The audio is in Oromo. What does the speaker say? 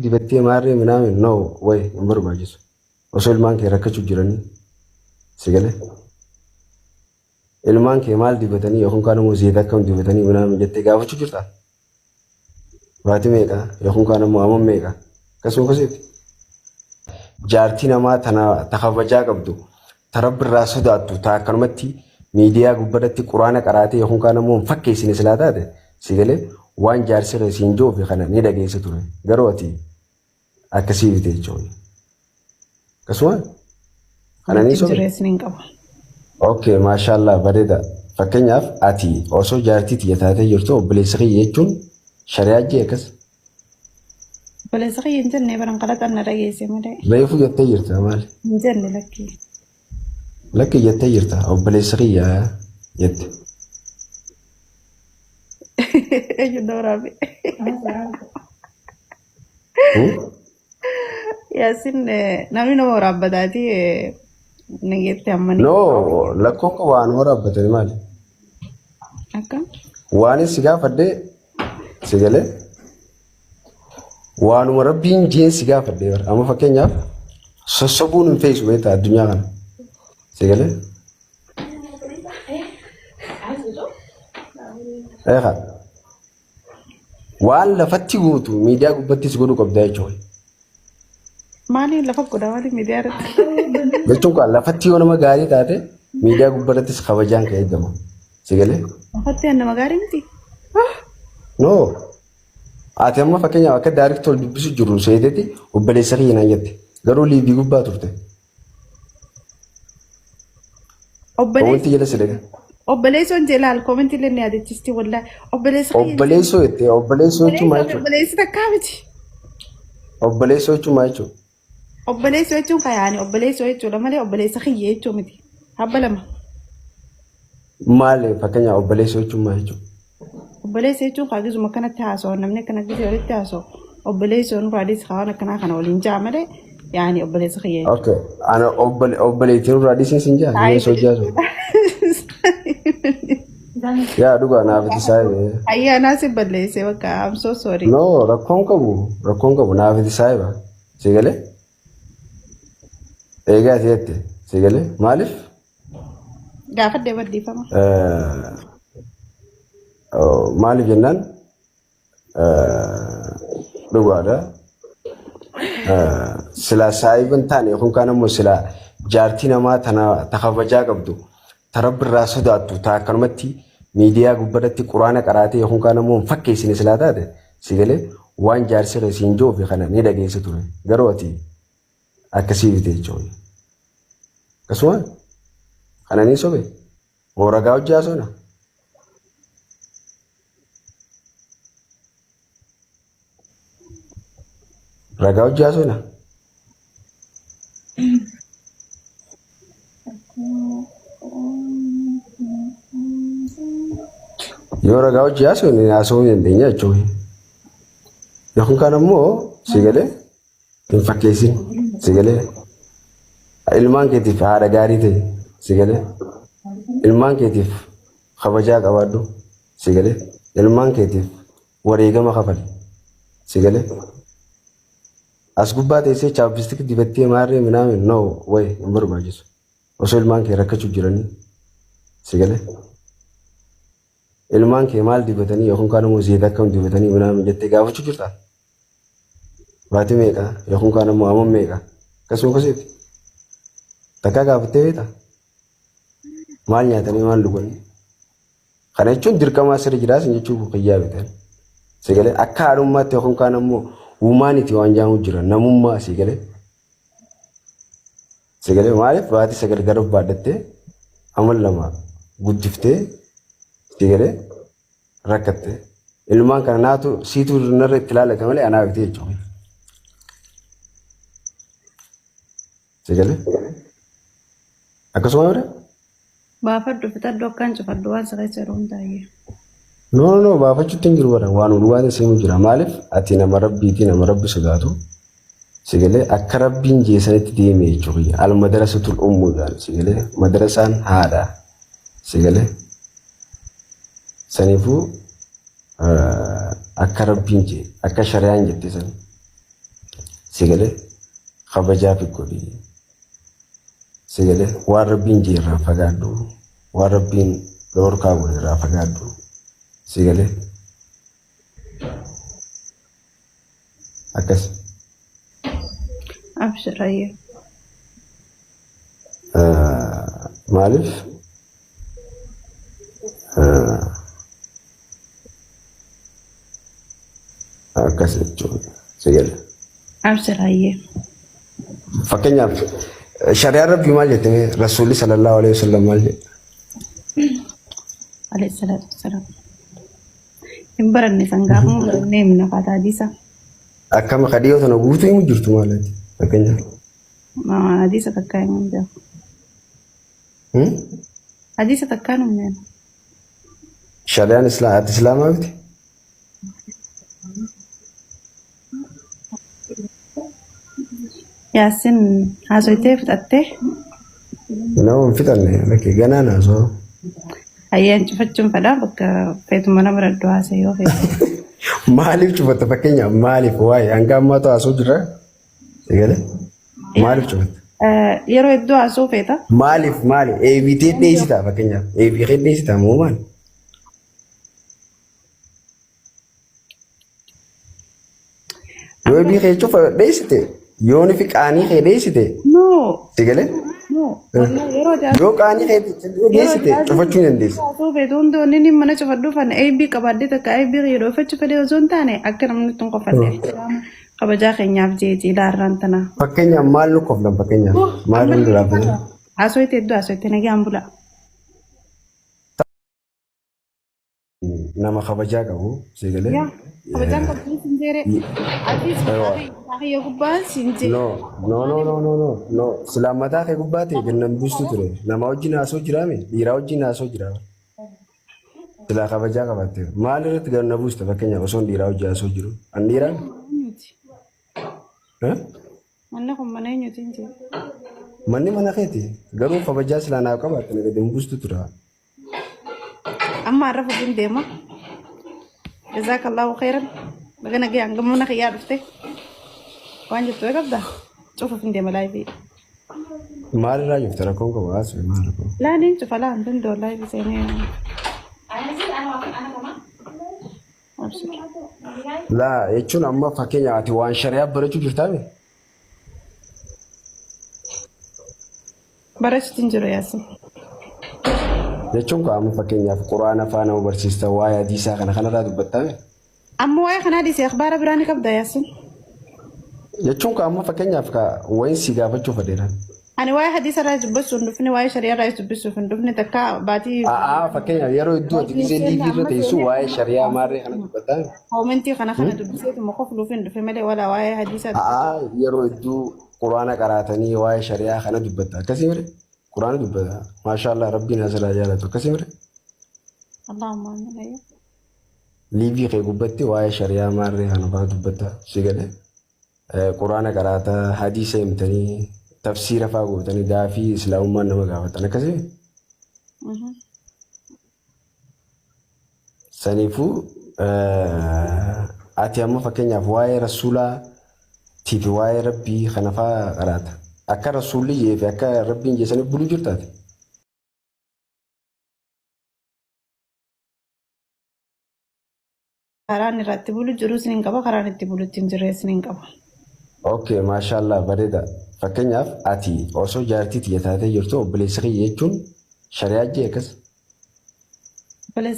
dibattee maarree minaamin no way hin barbaachisu. Osoo ilmaan kee rakkachuu jiranii si galee. Ilmaan kee maal dibatanii yookiin kaan immoo zeeta akkam dibatanii minaamin jettee gaafachuu jirta. Baatii meeqa yookiin kaan immoo amma meeqa akkasuma akkasitti. Jaartii namaa tana ta kabajaa qabdu ta rabbi irraa sodaattu ta akkanumatti miidiyaa gubbarratti quraana qaraatee yookiin kaan immoo hin fakkeessine silaa taate si galee waan jaarsi kee siin jiru fi kana ni dhageessa ture. Garuu ati akkasii miti jechuudha. Akkasuma kana ni Walitti sobe. jireesni hin qabu. Okay, maashaallah bareeda. Fakkeenyaaf ati osoo jaartii tiyya taatee jirtu obboleessa kiyya jechuun shari'aa jee akkas. Obboleessa kiyya hin jenne baran qalaxan na dhageesse malee. Reefu jettee jirta maali? Hin jenne lakkii. Lakki jettee jirta obboleessa kiyya jette. Eenyu na waraabe? Yaasin namni nama waraabbataati nageetti ammanii. No lakkoon qabu waan waraabbatani maali? Akka? Waan si gaafadhe si galee waanuma rabbiin jeen si gaafadhe bara. Amma fakkeenyaaf sossobuun hin feesu beektaa addunyaa kana. Si galee? Eegaa. Waan lafatti gootu miidiyaa gubbattis godhuu qabda jechuudha. Maaliin lafa godha maaliin miidiyaa irratti? Jechuun kan lafatti yoo nama gaarii taate miidiyaa gubbarrattis kabajaan kan eegamu. Si galee? Lafatti nama gaarii miti. No. Ati amma fakkeenyaaf akka daarikti ol dubbisu jiru seeteeti obboleessa kiyya naan jette. Garuu liivii gubbaa turte. Obboleessi Komentii jala si dhaga. obboleessoon jee laal komentii illee ni yaadachiisti wallaahi. Obboleessa kiyya Obboleessoo jettee obboleessoo jechuun maal jechuudha? obboleessi takkaa miti. Obboleessoo jechuun maal jechuudha? Obboleessoo jechuun kayaani obboleessoo jechuudha malee obboleessa kiyya jechuu miti. Habba lama. Maal fakkeenyaaf obboleessoo jechuun maal jechuudha? Obboleessa jechuun kaa gizuma akkanatti haasa'u namni akkana gisee walitti haasa'u obboleessa nurraa dhiisi kaa waan akkanaa kana waliin ja'a malee yaani obboleessa kiyya jechuudha. Okay. Ana obboleettii nurraa dhiisin sin jaa? Obboleessoo jaasu. Yaa dhugaa naaf itti saahibe. Ayyaanaa si balleesse bakka I'm so sorry. No rakkoon qabu rakkoon qabu naaf itti saahiba. Si galee? Eegaa ati jette si galee maaliif? Gaafadhee baddiifama. Maaliif jennaan dhugaadha. Silaa saahiba hin taane yookaan kaan ammoo silaa jaartii namaa tana ta kabajaa qabdu ta rabbi irraa sodaattu ta akkanumatti miidiyaa gubbarratti quraana qaraatee yookaan kaan ammoo hin fakkeessine silaa taate si galee waan jaarsi kee siin jiru fi kana ni dhageessa ture. Garuu ati akkasii miti jechuudha. Akkasuma kana ni sobe moo ragaa hojii haasofna? Ragaa hojii haasofna? Yoo ragaa hojii haasofne haasofuu hin dandeenya jechuudha. Yookiin kaan ammoo si galee Hin fakkeessin. Si galee? Ilmaan keetiif haadha gaarii ta'e. Si galee? Ilmaan keetiif kabajaa qabaadhu. Si galee? Ilmaan keetiif wareegama kafali. Si galee? As gubbaa teessee chaappistik dibattee maarree minaamin no way hin barbaachisu. Osoo ilmaan kee rakkachuu jiranii. Si galee? Ilmaan kee maal dibatanii yookiin kaan immoo zeeta akkam dibatanii minaamin jettee gaafachuu jirtaa? Baatii meeqa yookiin kaan immoo amma meeqa akkasuma akkasitti. Takkaa gaafattee beektaa? Maal nyaatanii maal dhuganii? Kana jechuun dirqama asirra jiraas jechuu kiyyaa bitan. Sigalee akka haadhummaatti yookiin kaan ammoo humaaniti waan jaamu jira namummaa sigalee. Sigalee maaliif baatii sagal gara baadhattee amal lama guddiftee sigalee rakkatte. Ilmaan kana naatu siitu narra itti ilaalate malee anaa miti jechuudha. Sigalee akkasuma bira. Baafadhu fixadhu akkaan cufadhu waan si keessa jiru hundaa'ee. No no no baafachuutti hin jiru bara waan dhugaan isimu jira maaliif ati nama rabbiiti nama rabbi sodaatu sigalee akka rabbiin jeesanitti deeme jechuudha al madarasatul ummu jedhan sigalee madarasaan haadha sigalee saniifuu akka rabbiin jee akka shari'aan jette san. Si galee kabajaa fi godhi. Si galee waan rabbiin jee irraa fagaadhu. Waan rabbiin dhoorkaa godhe irraa fagaadhu. Si galee akkas. Abshir ayyee. Maaliif akkas jechuudha si galee. Abshir ayyee. Fakkeenyaaf shari'aan rabbii maal jette rasuulli sallallahu alaihi wasallam maal jedhe? Alayhi salaatu wassalaam. Hin baranne san gaafuma barannee himna faata hadiisa. Akkama kadhiyoo tana guutuu himu jirtu maal fakkeenyaaf. Hadiisa takkaa himuun beeku. Hadiisa takkaa hin beeku. Shari'aan islaa ati islaamaa miti? Yaasin haasoytee fixattee Nama hin fixanne lakkee ganaan haasoo. Ayyaan cufachuun fedha bakka feetuma nama raddu haasa'e yoo feete. Maaliif cufatta fakkeenyaaf maaliif waa'ee hanga ammaatu haasoo jirra? Eegale maaliif cufatta? Yeroo hedduu haasoo feeta. Maaliif maaliif eebitee dheessitaa fakkeenyaaf eebitee dheessitaa moo maali? Yoo eebii kee cufa dheessite yoo nifi qaanii kee dheessite No, si galee no. Wallahi yeroo ati yoo qaanii kee dheessite cufachuu hin dandeessu. haasoo feetu hundi wanni inni mana cufadhu fan eebii qabaadde takka eebii kee dhoofachuu fedhe osoo hin taane akka namni tun qofadhe kabajaa keenyaaf jeeti ilaarraan tana. Fakkeenyaaf maal nu koflan fakkeenyaaf maal nu duraa Haasoo hedduu haasoo itti nagaan bula. Nama kabajaa qabu si galee. Yaa kabajaan qabdu sin jeere. Atis mataa kiyya gubbaan sin jee. No, no, no, no, no, no, no. Silaa mataa kee gubbaa ta'e gannan buustu ture. Nama wajjin haasoo jiraame dhiiraa wajjin haasoo jira. Silaa kabajaa qabaatte. Maal irratti ganna buusta fakkeenyaaf osoo dhiiraa wajjin haasoo jiru? An dhiiraan? Eenyuti? Eh? Manni kun mana eenyuti hin jee. Manni mana keeti. Garuu kabajaa silaa naaf qabaatte na gadi hin buustu ture. Amma har'a fuudhin deema. Jazaakallahu khairan. Baga nagayaan hanga mana kiyyaa dhufte. Waan jettu qabda. Cufuuf hin deema live. Maalirraa jirta rakkoon qabu haasoo maal rakkoon? Laa niin cufa laa hin danda'u live seenee. Abshir. Laa jechuun amma fakkeenya ati waan shari'aa barachuu jirtaa mi? Barachuutti hin jiru yaasin. Jechuun qaama fakkeenyaaf quraana afaan nama barsiista waa'ee hadiisaa kana kanarraa dubbattaa mi? Amma waa'ee kanaa dhiisee akhbaara biraa ni qabda yaasin. Jechuun qaama fakkeenyaaf ka wayin si gaafachuu fedheera. Ani waa'ee hadiisa irraa dubbachuu hin dhufne waa'ee shari'aa irraa dubbisuuf hin dhufne takka baatii A'aa fakkeenyaaf yeroo hedduu ati gisee liivii irra teessu waa'ee shari'aa maarree kana dubbattaa mi? Koomentii kana kana dubbiseetuma kofluuf hin dhufe malee walaa waa'ee hadiisaa A'aa yeroo hedduu quraana qaraatanii waa'ee shari'aa kana dubbatta akkasii mire quraana dubbata maashaallah rabbiin asirraa jaalatu akkasii mire Allahumma amiin ayyoo. Liivii kee gubbatti waa'ee shari'aa maarree kana fa'aa dubbatta si galee quraana qaraataa hadiisa himtanii tafsiira fa'aa gootanii gaafii islaamummaan nama gaafatan akkasii Saniifuu ati amma fakkeenyaaf waa'ee rasuulaa fi waa'ee rabbii kana fa'aa qaraata. Akka rasuulli jee fi akka rabbiin jee saniif buluu jirtaati. Karaan irratti bulu jirus ni qaba karaan itti bulutti hin jirres ni qaba. Okay, maashaallah bareeda. Fakkeenyaaf ati osoo jaartii tiyya taatee jirtu obboleessa kiyya jechuun shari'aa jee akkas. Obboleessa